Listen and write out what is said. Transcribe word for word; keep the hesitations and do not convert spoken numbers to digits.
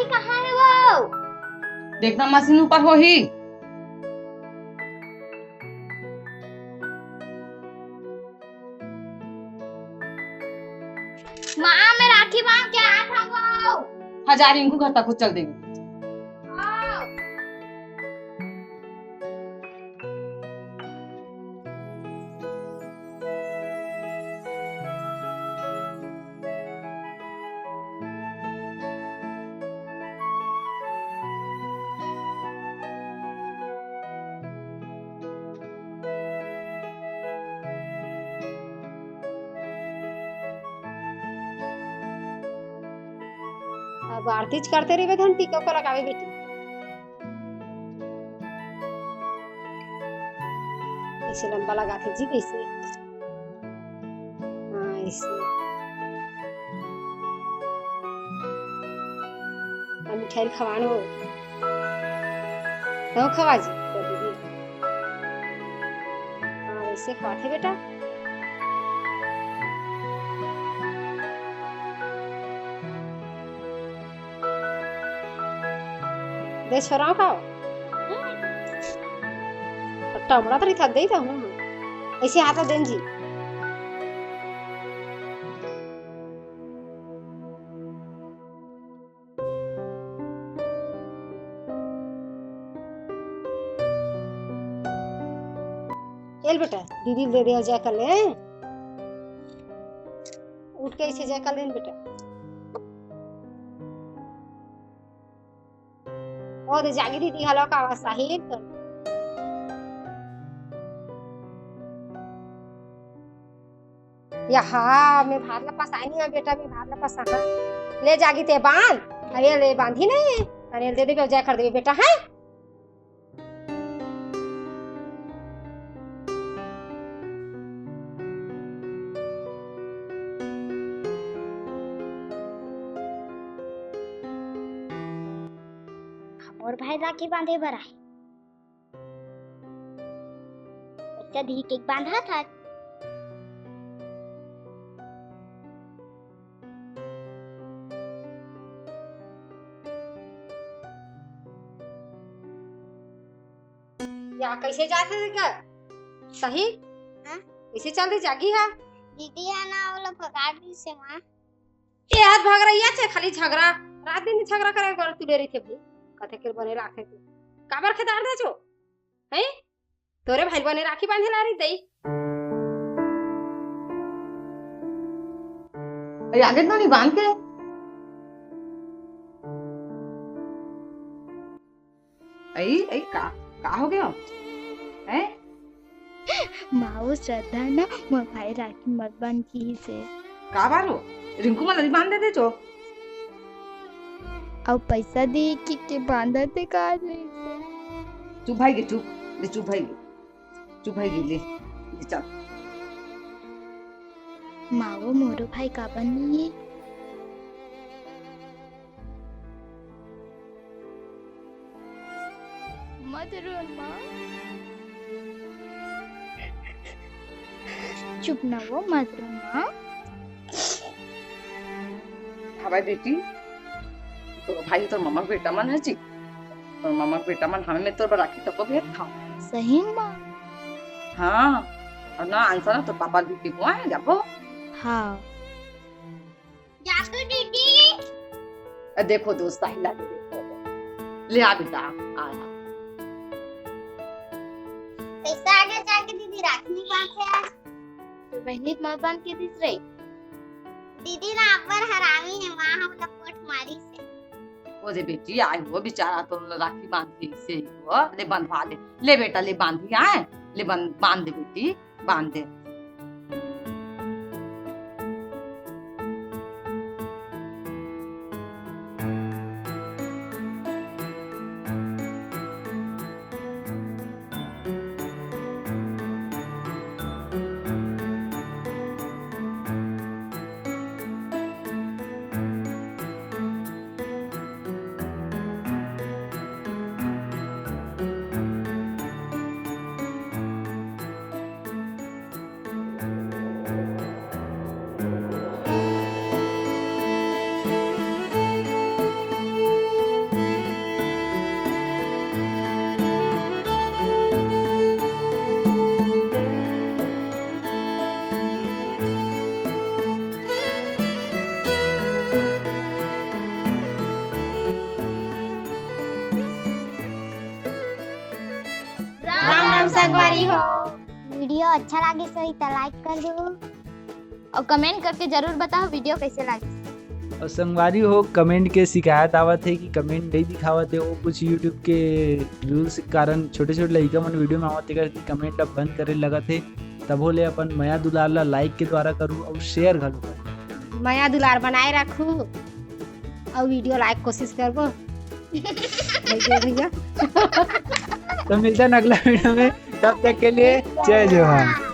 कहाँ हे वो? देखना मशीन ऊपर होही। माँ, मैं राखी बांध के आत हँव। हाँ, जा रिंकू घर तक चल देंगे। हाँ। अब आरतीच करते रहिबे धन, टीका को लगावे बेटी। ऐसे लंबा लगाथे जी, कैसे? हाँ, ऐसे। अब मिठाई खवानो। तो खवा जी, तो दीदी। हाँ, वैसे खवाथे बेटा। दे छोरा खाओ। टमड़ा तो नहीं था, दे तो हम। ऐसे हाथ देन जी। चल बेटा, दीदी दे दे, जय कर ले। उठ के ऐसे जय कर ले बेटा। ओ दे जागी दीदी, हलो का आवाज साहिल तो। यहा, मैं भार ला पसानी है बेटा, मैं भार ला पसा। हाँ। ले जागी ते बांध। अरे ले बांधी नहीं। अरे दे दे, जय कर दे बेटा, है। मोर भाई राखी बांधे बर आए। बच्चा धी के बांधा था। या कैसे जात हे का? सही? हाँ? कैसे चल रही जागी है? दीदी है ना, वो लोग पकड़ ली से माँ। ए, आज भगरैया छे, खाली झगड़ा। रात दिन झगड़ा करे बर तुले रहिथे भाई। कथे के बने राखे के। काबर खेदार दे छो? हैं? तोरे भाई बने राखी बांधे ला रही दई। अरे आगे तो नहीं बांध के। अई, अई, का, का हो गया? हैं? माँ, वो श्रद्धा ना, मोर भाई राखी मत बांध किहिस हे। का बारो? रिंकू मन ला बांध दे दे जो। अउ पैसा दे कि के बांधत हे का ले? चुप भाई गे, चुप। ले चुप भाई गे। चुप भाई गे, ले। ले चल। माँ, वो मोरो भाई का बनी? मत रो माँ। चुप ना वो, मत रो माँ। हाँ भाई बेटी, तोर भाई तोर ममा के बेटा मन है जी। तोर ममा के बेटा मन हमें में तोर बर राखी तको भेज था। सही माँ। हाँ, और ना आंसर ना तो पापा भी के बुआ है जाबो। हाँ। जातो दीदी। अ, देखो दोस्त, साहिल आगे देखो। ले आ बेटा, आ, आ। कैसा आगे जाके दीदी राखी नहीं बांधे आज? तो बहनी माँ बांध के दिस रही। दीदी ना अब्बर हरामी है, माँ हम लपोट मारी से। ओ दे बेटी, आई वो बेचारा तो राखी बांध के से वो, ले बंधवा ले। ले बेटा, ले बांधी आए, ले बंध, बांध दे बेटी। बांध दे। वीडियो अच्छा लागिस होही त लाइक कर दू। और कमेंट करके जरूर बताओ वीडियो कैसे लागिस। और संगवारी हो, कमेंट के शिकायत आवत हे कि कमेंट नहीं दिखावत हे। वो कुछ YouTube के रूल्स के कारण छोटे छोटे लइका मन वीडियो में आवत हे करके कमेंट ला बंद करे लगत हे। तभो ले अपन मया दुलार ला लाइक के द्वारा करू और शेयर घलो करू। मया दुलार बनाए रखू और वीडियो लाइक कोशिश करबो। भैया, भैया। तो मिलता है अगला वीडियो में, तब तक के लिए जय जोहार।